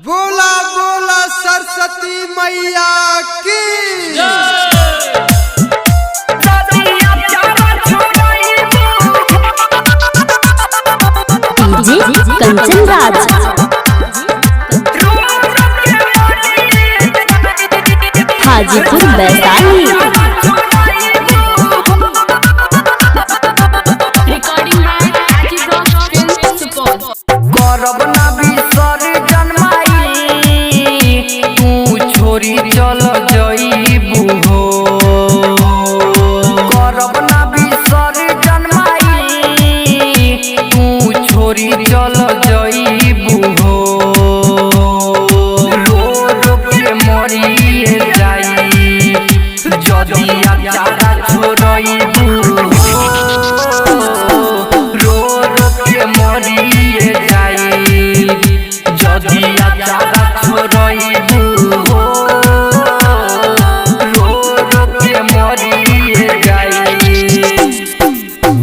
बोला बोला सरस्वती मैया की। DJ Kanchan Raj, Hajipur Vaishali. Recording by Aki Rock Films Support. करब ना विसर्जन माई, तू छोरी चल जईबू हो। करब ना विसर्जन माई, तू छोरी चल जईबू हो। रो रो के मरिए जाई जदि अचारा छोड़बू हो। रो रो के मरिए जाई जदि अचारा छोड़बू हो। रो रो के मरिए जाई।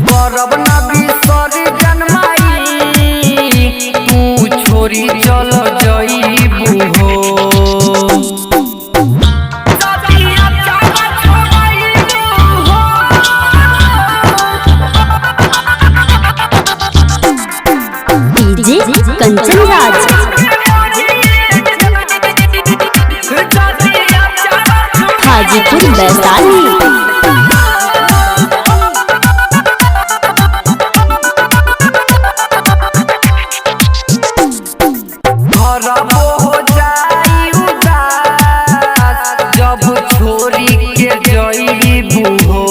करब ना विसर्जन माई, तू छोरी चल जईबू हो। डीजे कंचन राज, हाजीपुर वैशाली। घरबो हो जाई उदास जब छोरी के जईबू हो।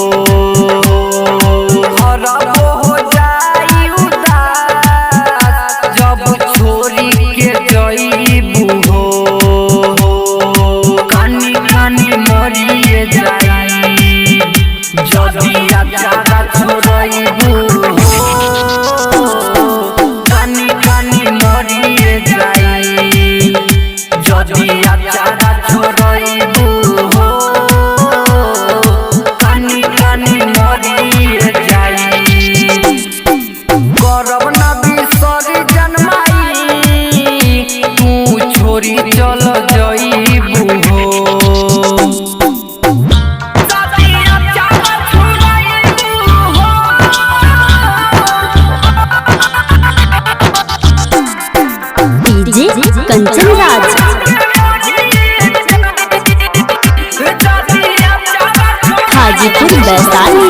घरबो हो जाई उदास जब छोरी के जईबू हो। कानी कानी मरिए जाई जदि अचारा छोड़बू हो। कानी कानी मरिए जाई जदि अचारा छोड़बू हो। कानी कानी मरिए जाई। करब ना विसर्जन माई, तू छोरी चल जईबू हो। डीजे कंचन राज, हाजीपुर वैशाली।